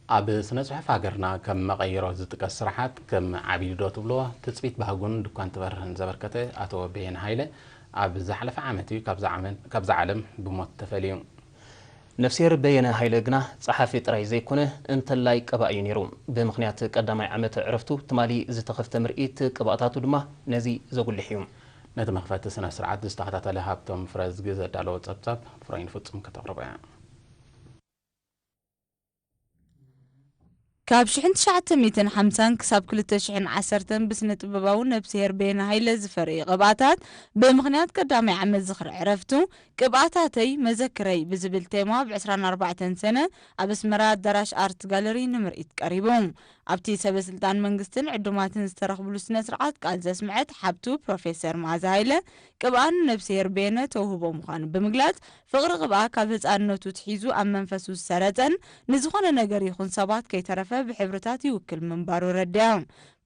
ኣብ ስነ ጽሑፍ ሃገርና ከም መቐይሮ ዝጥቀስ ስራሓት ከም ዓቢዱ ዶ ትብሎ ትጽቢት ባህጉን ድኳን ትበርህን ዘበርከተ ኣቶ በየነ ሃይለ፣ ኣብ ዝሓለፈ ዓመት እዩ ካብዛ ዓመት-፣ ካብዛ ዓለም ብሞት ተፈልዩ። ነፍስሄር በየነ ሃይለ ግና ጸሓፊ ጥራይ ዘይኮነ፣ እንተላይ ቀባእ እዩ ነይሩ። ብምኽንያት ቀዳማይ ዓመት ዕረፍቱ ትማሊ ዝተኸፍተ ምርኢት ቅብኣታቱ ድማ ነዚ ዘጉልሕ እዩ። ነቲ መኽፈቲ ስነ ስርዓት ዝተኸታተለ ሃብቶም ፍረዝጊ ዘዳለዎ ጸብጻብ ፍሮይን ፍጹም ከተቕርቦ እያ። ካብ ሽሕን ትሽዓተ ሚእትን ሓምሳን ክሳብ ክልተ ሽሕን ዓሰርተን ብስነ ጥበባዊ ነብስሄር በየነ ሃይለ ዝፈረየ ቅብኣታት ብምኽንያት ቀዳማይ ዓመት ዝኽሪ ዕረፍቱ ቅብኣታተይ መዘክረይ ብዝብል ቴማ ብ ዕስራን ኣርባዕተን ሰነ ኣብ ኣስመራ ኣዳራሽ ኣርት ጋለሪ ንምርኢት ቀሪቡ። ኣብቲ ሰበ ስልጣን መንግስትን ዕዱማትን ዝተረኽብሉ ስነ ስርዓት ቃል ዘስምዐት ሓብቱ ፕሮፌሰር መዓዛ ሃይለ ቅብኣ ንነብስሄር በየነ ተውህቦ ምዃኑ ብምግላጽ ፍቕሪ ቅብኣ ካብ ህጻንነቱ ትሒዙ ኣብ መንፈሱ ዝሰረጸን ንዝኾነ ነገር ይኹን ሰባት ከይተረፈ ብሕብርታት ይውክል ምንባሩ ረዲያ።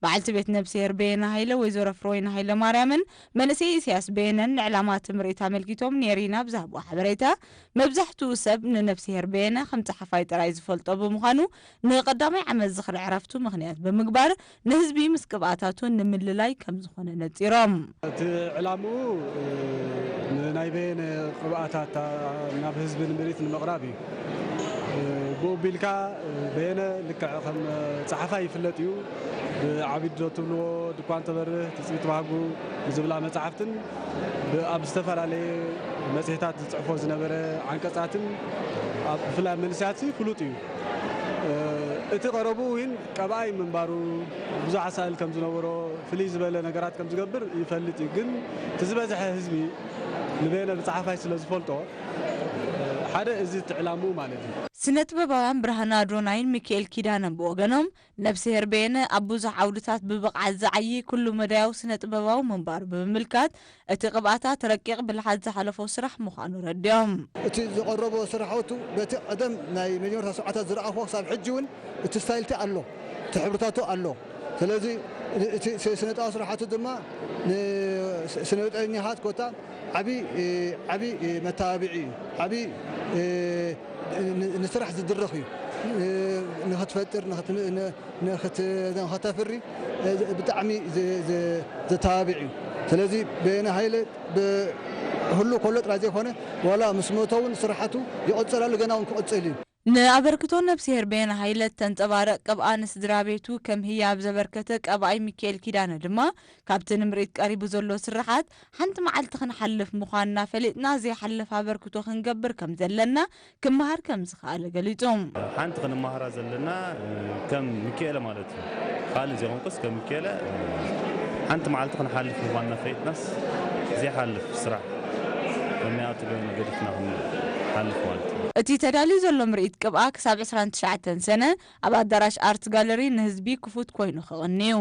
በዓልቲ ቤት ነብስሄር በየነ ሃይለ ወይዘሮ ፍሮይን ሃይለ ማርያምን መንእሰይ ኢሳያስ በየነን ንዕላማ እቲ ምርኢት ኣመልኪቶም ኔሪና ብዝሃብዎ ሓበሬታ መብዛሕትኡ ሰብ ንነብስሄር በየነ ከም ጸሓፋይ ጥራይ ዝፈልጦ ብምዃኑ ንቐዳማይ ዓመት ዝኽሪ ዕረፍቱ ምኽንያት ብምግባር ንህዝቢ ምስ ቅብኣታቱ ንምልላይ ከም ዝኾነ ነጺሮም። እቲ ዕላምኡ፣ እ፣ ንናይ በየነ ቅብኣታት ናብ ህዝቢ ንምርኢት ንምቕራብ እዩ። እ፣ ብኡ ቢልካ፣ እ፣ በየነ ልክዕ ከም ጸሓፋይ ይፍለጥ እዩ። ብዓቢድ ዶ ትብልዎ፣ ድኳን ተበርህ፣ ትጽቢት ባህጉ ዝብላ መጻሕፍትን ብ-፣ ኣብ ዝተፈላለየ መጽሔታት ዝጽሕፎ ዝነበረ ዓንቀጻትን ኣብ ብፍላይ መንእሰያት ፍሉጥ እዩ። እ፣ እቲ ቀረቡ እውን ቀብኣይ ምንባሩ ብዙሕ ኣሳእል ከም ዝነበሮ፣ ፍልይ ዝበለ ነገራት ከም ዝገብር ይፈልጥ እዩ። ግን እቲ ዝበዝሐ ህዝቢ ንበየነ ብጸሓፋይ ስለ ዝፈልጦ፣ ሓደ እዚ እቲ ዕላምኡ ማለት እዩ። ስነ ጥበባውያን ብርሃነ ኣዶናይን ሚካኤል ኪዳነን ብወገኖም፣ ነብስሄር በየነ ኣብ ብዙሕ ዓውድታት ብብቕዓት ዝዓዪ ኩሉ መዳያዊ ስነ ጥበባዊ ምንባሩ ብምምልካት፣ እቲ ቅብኣታት ረቂቕ ብልሓት ዝሓለፎ ስራሕ ምዃኑ ረዲኦም። እቲ ዘቕረቦ ስራሓቱ በቲ ቀደም ናይ መጀመርታ ሰብዓታት ዝረኣኹዎ ክሳብ ሕጂ እውን እቲ ስታይልቲ ኣሎ፣ እቲ ሕብርታቱ ኣሎ። ስለዚ እቲ ስ-፣ ስነ ጥበባዊ ስራሓቱ ድማ ንስነ ጥበበኛታት ኮታ ዓቢ፣ እ፣ ዓቢ፣ እ፣ መተባብዒ እዩ። ዓቢ፣ እ፣ ን-፣ ንስራሕ ዝድርኽ እዩ። እ፣ ንኽትፈጥር፣ ንኽትም-፣ ን-፣ ንኽት-፣ ንኸተፍሪ፣ እ፣ ብጣዕሚ ዘ-፣ ዘ-፣ ዘተባብዕ እዩ። ስለዚ በየነ ሃይለ ብ-፣ ህሉ ከሎ ጥራይ ዘይኮነ፣ ዋላ ምስ ሞተ እውን ስራሓቱ ይቕጽል ኣሎ፣ ገና እውን ክቕጽል እዩ። ንኣበርክቶ ነብስሄር በየነ ሃይለ እተንጸባርቕ ቅብኣ ንስድራ ቤቱ ከም ህያብ ዘበርከተ ቀባኣይ ሚካኤል ኪዳነ ድማ፣ ካብቲ ንምርኢት ቀሪቡ ዘሎ ስርሓት ሓንቲ መዓልቲ ክንሓልፍ ምዃንና ፈሊጥና ዘይሓልፍ ኣበርክቶ ክንገብር ከም ዘለና ክመሃር ከም ዝኸኣለ ገሊጹ። ሓንቲ ክንመሃራ ዘለና ከም ሚካኤለ ማለት እዩ። ካልእ ዘይኮንኩስ ከም ሚካኤለ ሓንቲ መዓልቲ ክንሓልፍ ምዃንና ፈሊጥናስ ዘይሓልፍ ስራሕ ከመይ ኣብቲ ገ-፣ ገዲፍና ክንሓልፍ ማለት እዩ። እቲ ተዳልዩ ዘሎ ምርኢት ቅብኣ ክሳብ ዕስራን ትሽዓተን ሰነ ኣብ ኣዳራሽ ኣርት ጋለሪ ንህዝቢ ክፉት ኮይኑ ክቕንዩ።